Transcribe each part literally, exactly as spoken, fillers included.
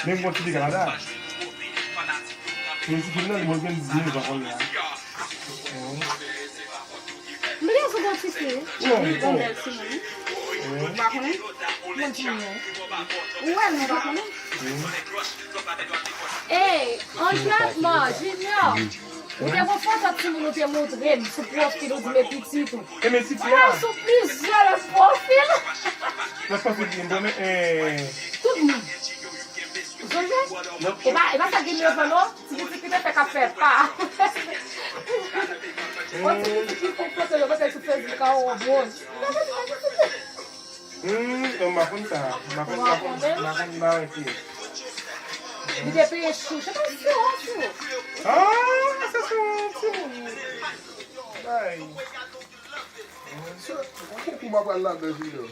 Men m gon ti piga la. Men ti fi nan, li mwen gen diznèf an kounye a. M bliye si w gon tifi wi. Li grandèl timoun wi. Ou pa konnen? Bon timoun wi. Ou wè l men w pa konnen? Ey, Anjèl, man, Junior. Ou te gon foto timoun ou te montre m sou pwofil ou di men pitit ou. E men tifi a. Ou sou plizyè lòt pwofil. Lòt pwofil byen bon men. Tout moun. Ou sonje? E pa, e pa sa ki leve non. Ti pitit ki te fè k ap fè pa. On ti pitit ki fè foto yo mete sou Facebook a ou bwonz. Hmm, non, m pa konn sa. M pa konn, m pa konn, m pa konn bagay ki. Li te peye chou. Se pa sou, sou. Ah, se sou, sou. Bay. Konkou m ap pral ladan Junior.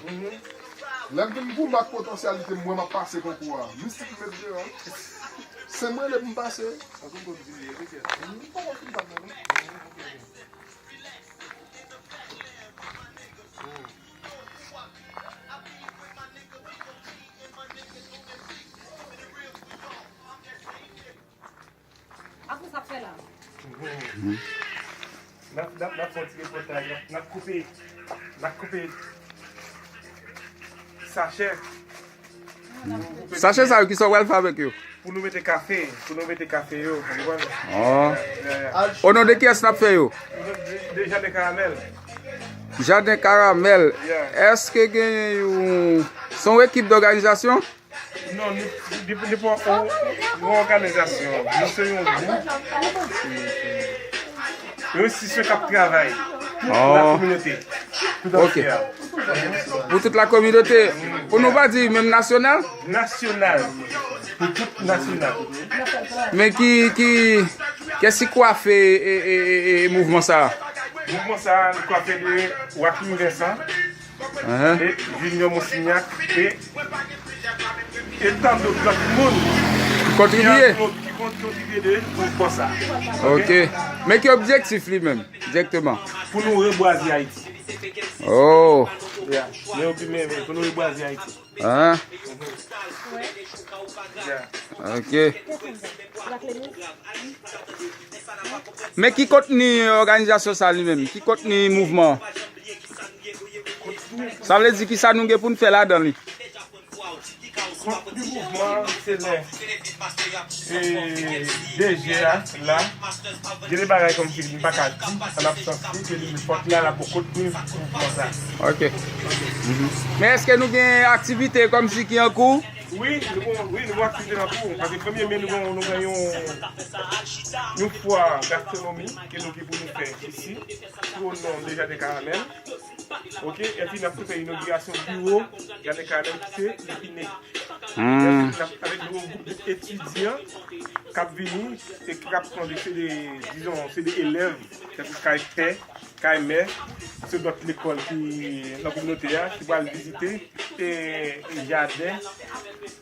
Lè m vin goumen ak potansyalite m, mwen m ap pase konkou a. Mistik m met devan. Se mwen rele pou m pase. Apre sa fè la. N ap, n ap, n ap fè yon ti repòtaj, n ap, n ap koupe, n ap koupe sachè. Sachè sa yo, kisa w pral fè avèk yo? Pou nou mete kafe, pou nou mete kafe yo, ou konprann? Oh. Yeah, yeah. O non de kiyès n ap fè yo? De, de jaden karamèl. Jaden karamèl. Yeah. Èske genyen yon, se yon ekip dòganizasyon? Non, nou, nou, nou pa yon, yon òganizasyon. Nou se yon gwoup. Yon enstitisyon k ap travay pou la kominote. Tout antye a. Pou tout la kominote. Pou nou pa di menm nasyonal? Nasyonal. Pou tout nasyonal. Men ki, ki, kiyès ki kwafe e, e, e, e mouvman sa a? Mouvman sa a, li kwafe de Joaquin Vincent. E Junior Monsignac e, e tandòt lòt moun ki kontribye. Ki kontribye de pou fò sa. Ok. Men ki objektif li menm, direkteman? Pou nou rebwaze Ayiti. Oh. Yeah. Men yo pi men pou nou rebwaze Ayiti. Hein? Yeah. Ok. Men ki kontni òganizasyon sa li menm? Ki kontni mouvman? Sa vle di kisa nou gen pou n fè ladan li? Kontni mouvman se lè e, DG a la, gen de bagay kòmsi li pa ka di an absans li, ke li fòk la, l ap kontni mouvman sa. Ok. Men èske nou gen aktivite kòmsi ki an kou? Wi, nou gon, wi, nou gon aktivite nan kou. Paske premye me nou gon, nou gen yon, yon fwa gastwonomi ke nou gen pou nou fè isi, sou non de Jaden Karamèl. Ok, epi n ap tou fè inogirasyon biwo Jaden Karamèl ki se Lepine. Avèk nou yon gwoup de etidyan k ap vini e k ap pran de, se de, dizon, se de elèv k ap kay pè, kay mè, se dòt lekòl ki nan kominote a ki pral vizite e, e jaden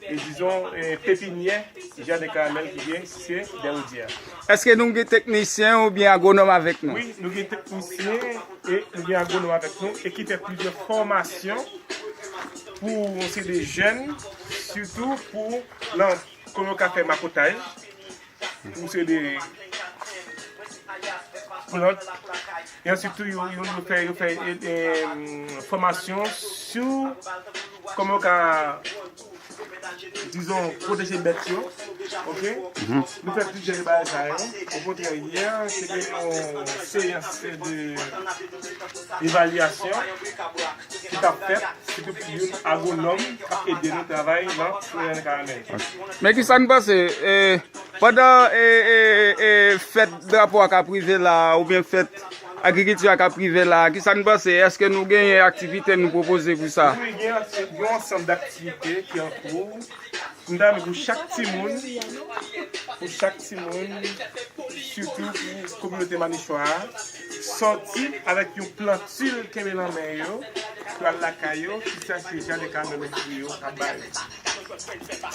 e dizon e pepinyè jaden karamèl ki gen se Dèwodya. Èske nou gen teknisyen oubyen agwonòm avèk nou? Wi, nou gen teknisyen e nou gen agwonòm avèk nou e ki fè plizyè fòmasyon pou yon seri de jèn, sitou pou nan kòman yo ka fè makotaj, pou se de plant. E answit tou, yo, yo, yo fè, yo fè e, e, fòmasyon sou kòman yo ka, dizon, pwoteje bèt yo. Ok? Nou fè plizyè bagay sa yo. Okontrè, yè, se te yon seyans de evalyasyon ki t ap fèt, sitou pou youn agwonòm k ap ede nou travay nan Florian Caramel. Men kisa n panse, e, pandan e, e, e, fèt drapo a k ap rive la, oubyen fèt agrikilti a k ap rive la, kisa n panse? Èske nou genyen aktivite nou pwopoze pou sa? Wi, gen yon ansanm daktivite ki an kou. M ta renmen pou chak timoun, pou chak timoun, sitou pou kominote Manichwa a, sòti avèk yon planti l kenbe nan men yo, pou al lakay yo, ki chache jaden karamèl ofri yo, ap ba yo.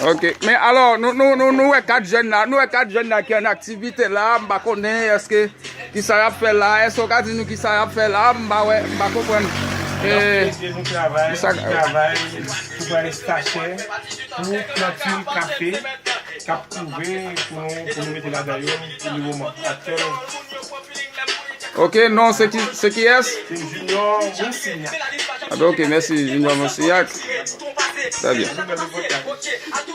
Ok, men alò, nou, nou, nou, nou wè kat jèn la, nou wè kat jèn la ki an aktivite la, m pa konnen èske kisa y ap fè la, èske w ka di nou kisa y ap fè la, m pa wè, m pa konprann. N ap ede nou travay, nou travay pou bay sachè. pou planti kafe k ap twouve pou nou, pou nou mete ladan yo pou le moman aktyèl. Ok, non, se ki, se kiyès? Se Junior Monsignac. Ah ben, ok, mèsi, Junior Monsignac. Trè byen. Nou bèl repòtaj.